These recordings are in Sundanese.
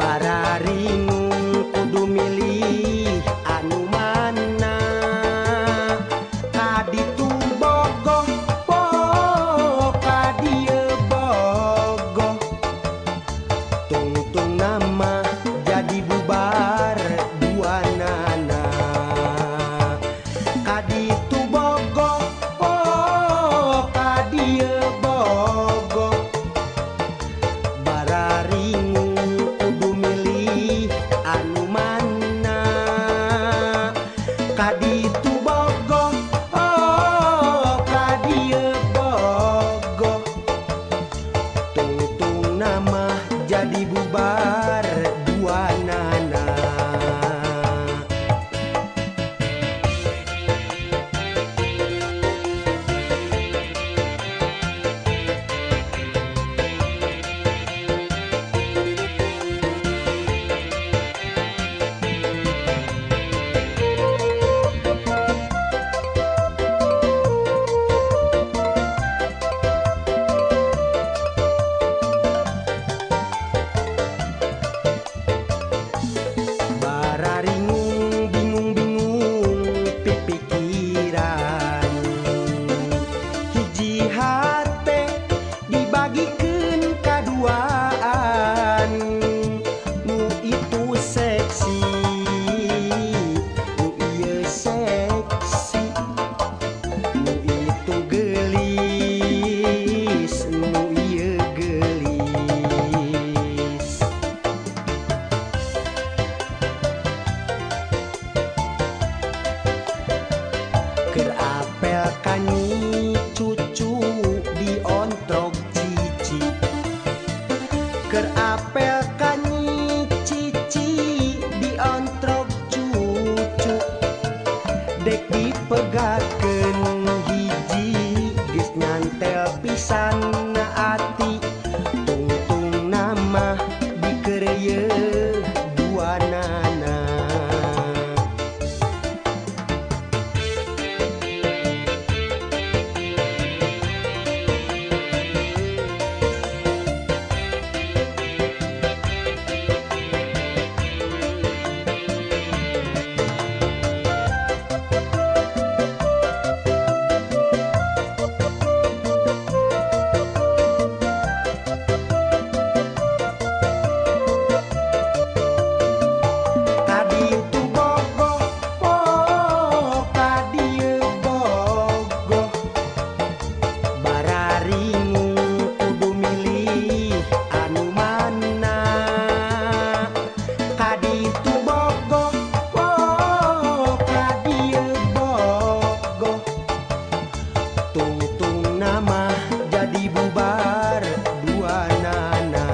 Bararingung kudu milih anu mana, kaditu bogoh oh kadieu bogoh. Tungtung nama jadi bubar duanana, kaditu bogoh oh kadieu bogoh. Bararingung kudu milih anu mana, kaditu bogoh oh kadieu bogoh. Tungtung nama jadi bubar duanana. Bararingung bingung-bingung pipikiran, hiji hate dibagikeun kaduaan. Nu itu seksi, nu ieu seksi, nu itu geulis, nu ieu geulis. Keur apel kanyi cucu diontrog cici, keur apel kanyi cici diontrog cucu. Dek dipegatkeun hiji geus nyantel pisan ati. Tungtung nama dikeureuyeun duanana. Kaditu bogoh oh kadieu bogoh. Bararingung kudu milih anu mana, kaditu bogoh oh kadieu bogoh. Tungtung nama jadi bubar duanana,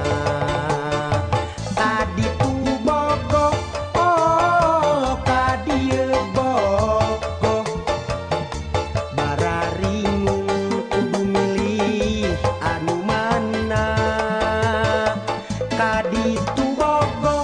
kaditu bogoh oh kadieu bogoh. Bararingung kudu milih anu mana, kaditu bogoh.